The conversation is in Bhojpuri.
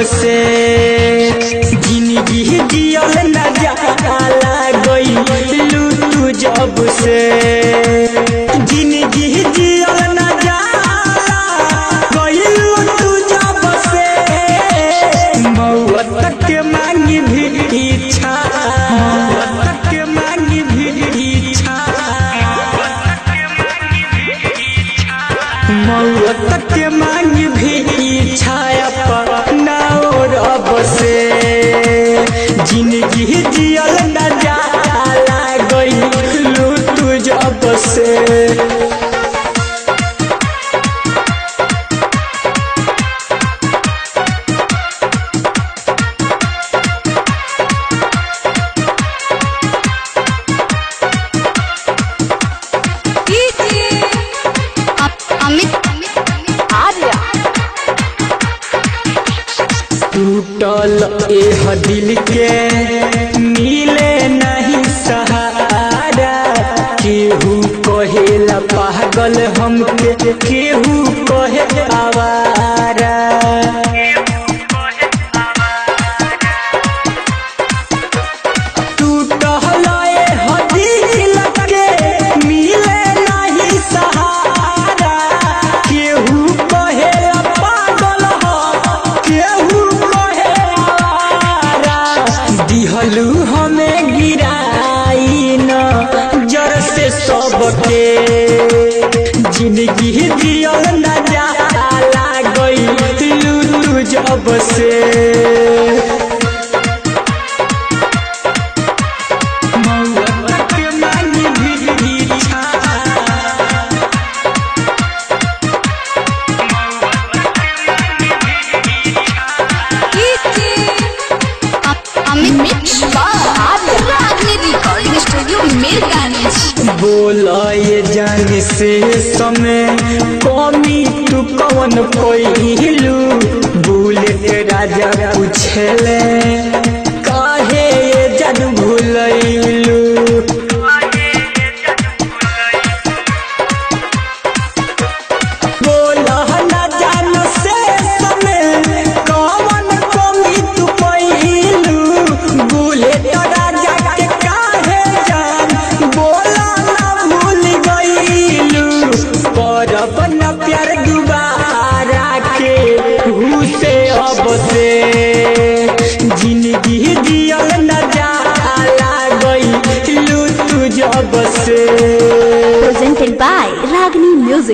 से। जिंदगी जियल न जाला गइलू तू जब से। जिंदगी जियल न जाला गइलू तू जब से। मौत के मांगी भी इच्छा, मौत के मांगी भी इच्छा, मौत के मांगी भी इच्छा अपना रब से। जिंदगी जियल न जाला गइलू तू जब से। अमित आर्या। टूटल एह दिल के मिले नहीं सहारा। केहू कहेला पागल हमके, केहू कहे आवारा। टूटल एह दिल के मिले नहीं सहारा। केहू कहेला पागल हो, केहू कहे आवारा। दिहलू हमें गिराई न जर से सबके। जिंदगी जियल न जाला गइलू तू जब से। मौत के मांगी भी इच्छा, अमित आर्या। रागनी रिकॉर्डिंग स्टूडियो मीरगंज। बोलाए जान से समय कमी तू कौन पहिलू। बुलेट राजा पूछले